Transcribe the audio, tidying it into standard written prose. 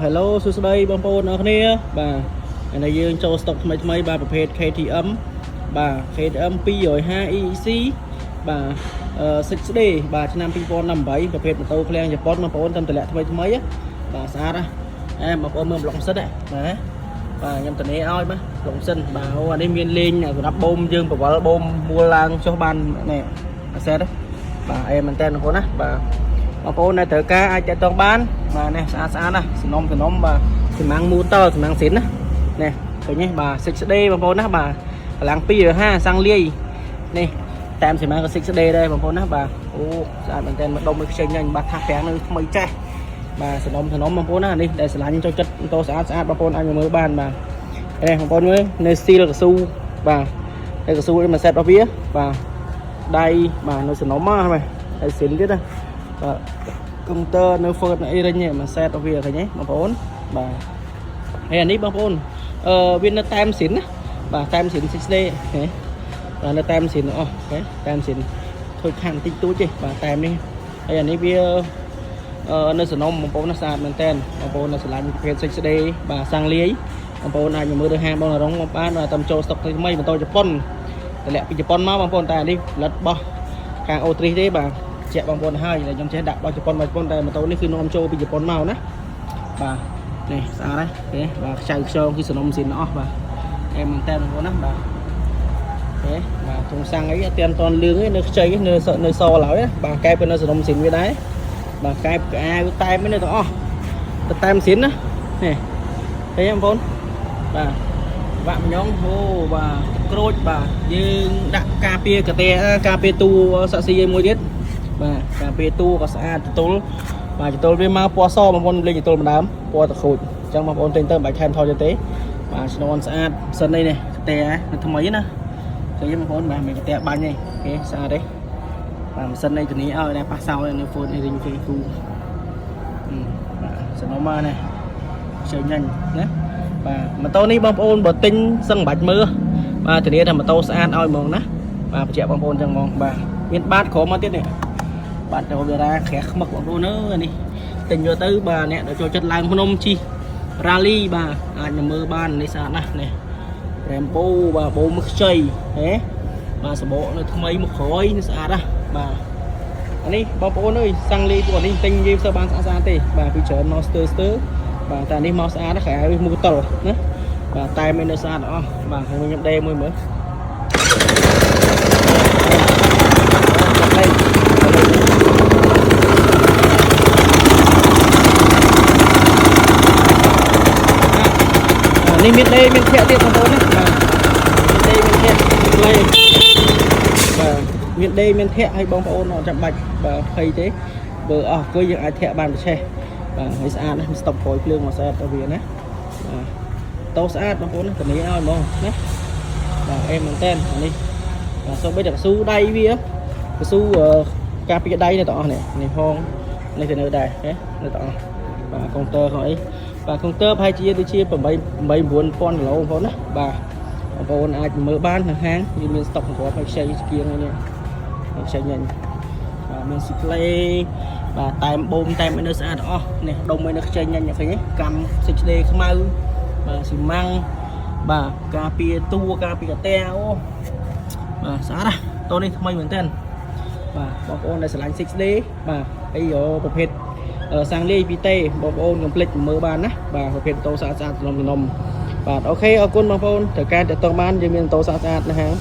Hello សួស្តីបងប្អូនអរគ្នាបាទឥឡូវយើងចូលស្តុកថ្មីថ្មីបាទប្រភេទ KTM បាទ KTM 250 EXC បាទអឺ 6D បាទឆ្នាំ2018ប្រភេទម៉ូតូឃ្លាំងជប៉ុនបងប្អូនតាមតម្លាក់ថ្មីថ្មីបាទស្អាតណាស់អែបងប្អូនមើលប្លុកម៉ាស៊ីនបាទបាទខ្ញុំធានាឲ្យបាទប្លុកម៉ាស៊ីនបាទអូអានេះមានលេងសម្រាប់បូមយើងបវលបូមមួលឡើងចុះបាននេះអាសេតបាទអែមែនតើបងប្អូនណាបាទ បងប្អូនដែលត្រូវការអាចតាក់ទងបានបាទនេះស្អាតស្អាតណាស់សំណុំសំណុំបាទស៊ីម៉ាំងមូទ័រស៊ីម៉ាំងស៊ីនណានេះឃើញទេបាទ 6D បងប្អូនណាបាទកម្លាំង250សាំងលាយនេះតាមស៊ីម៉ាំងក៏ 6D ដែរបងប្អូនណាបាទអូស្អាតមែនតើមកដុំមួយខ្ចីញញបាទថាសប្រាំងនៅថ្មីចេះបាទសំណុំសំណុំបងប្អូនណានេះដែលស្រឡាញ់ចូលចិត្តម៉ូតូស្អាតស្អាតបងប្អូនអាចមកមើលបានបាទនេះបងប្អូនមើលនៅស៊ីលកស៊ូបាទនៅកស៊ូនេះមួយសេតរបស់វាបាទដៃបាទនៅសំណុំមកបាទហើយស៊ីនទៀតណាបាទ កុងទ័រនៅ Ford នៅអីរិញមួយសេតរបស់វាឃើញទេបងប្អូនបាទហើយអានេះបងប្អូនអឺវានៅតែមស៊ីនណាបាទតែមស៊ីន 6D ហ៎បាទនៅតែមស៊ីនអស់ហ៎តែមស៊ីនខូចខាត់បន្តិចតួចទេបាទតែមនេះហើយអានេះវាអឺនៅសនំបងប្អូនណាស្អាតមែនតើបងប្អូននៅស្រឡាញ់ប្រភេទ 6D បាទសាំងលាយបងប្អូនអាចមកមើលទៅហាងបងរងមកបានបាទតាមចូលស្តុកថ្មីបន្តជប៉ុនតម្លាក់ពីជប៉ុនមកបងប្អូនតែអានេះផលិតបោះខាងអូទ្រីសទេបាទ ជាក់បងប្អូនហើយតែខ្ញុំចេះដាក់របស់ជប៉ុនរបស់ជប៉ុនតែម៉ូតូនេះគឺនាំចូលពីជប៉ុនមកណាបាទនេះស្អាតហើយទេបាទខ្ចៅខ្យងគឺសនំស៊ីនអស់បាទអែមែនតើបងប្អូនណាបាទទេបាទធុងសាំងអីអត់ទាន់តន់លឿងទេនៅខ្ចីនៅនៅសឡើយណាបាទកែបក៏នៅសនំស៊ីនវាដែរបាទកែបកអាវតែមនៅទាំងអស់ទៅតែមស៊ីនណានេះឃើញទេបងប្អូនបាទវាក់ម្ញងអូបាទក្រូចបាទយើងដាក់ការពារកាទេការពារតួសាក់ស៊ីឯមួយទៀត បាទការពារតួក៏ស្អាតចតុលបាទចតុលវាមកពណ៌សបងប្អូនលេងចតុលម្ដើមពណ៌តខូចអញ្ចឹងបងប្អូនទិញទៅមិនបាច់ថែមថយទៀតទេបាទស្ននស្អាតសិននេះនេះកតែនៅថ្មីណាឃើញទេបងប្អូនបាទមិនកតែបាញ់ទេគេស្អាតទេបាទម៉ាស៊ីននេះធានាឲ្យដែរប៉ះសោនៅហ្វូននេះរីងគេគូបាទសំណុំមកនេះខ្ចីញញណាបាទម៉ូតូនេះបងប្អូនបើទិញសឹងមិនបាច់មើលបាទធានាថាម៉ូតូស្អាតឲ្យហ្មងណាបាទបញ្ជាក់បងប្អូនអញ្ចឹងហ្មងបាទមានបាតក្រោមមកទៀតនេះ បាទចូលតារាក្រាស់ខ្មឹកបងប្អូនអើយនេះទិញយកទៅបាទអ្នកដែលចូលចិត្តឡើងភ្នំជិះរ៉ាលីបាទអាចមកមើលបាននេះស្អាតណាស់នេះ Rambo បាទបូមខ្ចីហេបាទសបកនៅថ្មីមកក្រោយនេះស្អាតណាស់បាទអានេះបងប្អូនអើយសាំងលីពួកនេះទិញយីផ្សើបានស្អាតស្អាតទេបាទពីច្រើនមកស្ទើស្ទើបាទតែនេះមកស្អាតណាស់ក្រៅវាមូតុលណាបាទតែមិននៅស្អាតអស់បាទខ្ញុំដេមួយមើល នេះមានដេមានធាក់ទៀតបងប្អូនណាបាទមានដេមានធាក់ខ្លីបាទមានដេមានធាក់ឲ្យបងប្អូនអត់ចាំបាច់បាទភ័យទេបើអស់អង្គុយយើងអាចធាក់បានប្រឆេះបាទហើយស្អាតណាស់មានស្តុបក្រោយភ្លើងមកស្អាតទៅវាណាបាទតោស្អាតបងប្អូនណាធានាឲ្យហ្មងណាបាទអេមែនតើអានេះបាទសូម្បីតែកស៊ូដៃវាកស៊ូការពារដៃនៅទាំងអស់នេះនេះផងនេះទៅនៅដែរនៅទាំងអស់បាទកុងទ័រខោអី បាទកុងទ័រប្រហែលជាដូចជា8 8 9000គីឡូបងប្អូនណាបាទបងប្អូនអាចមើលបាននៅហាងវាមានស្តុកសម្រាប់ឲ្យខ្ចីស្គៀងនេះខ្ចីញញបាទមានស៊ីផ្លេបាទតែមបូមតែមអីនៅស្អាតអស់នេះដុំអីនៅខ្ចីញញឃើញទេកម្ម 6D ខ្មៅបាទស៊ីម៉ាំងបាទការពារតួការពារកាតែអូបាទស្អាតណាស់តូនេះថ្មីមែនទែនបាទបងប្អូនដែលស្រឡាញ់ 6D បាទអីយោប្រភេទ សាំងលាយពីទេបងប្អូនកុំភ្លេចមើលបានណាបាទប្រភេទម៉ូតូស្អាតស្អាតសំណុំសំណុំបាទ OK អរគុណបងប្អូនត្រូវការតាក់ទងបានយើងមានម៉ូតូស្អាតស្អាតណាហាង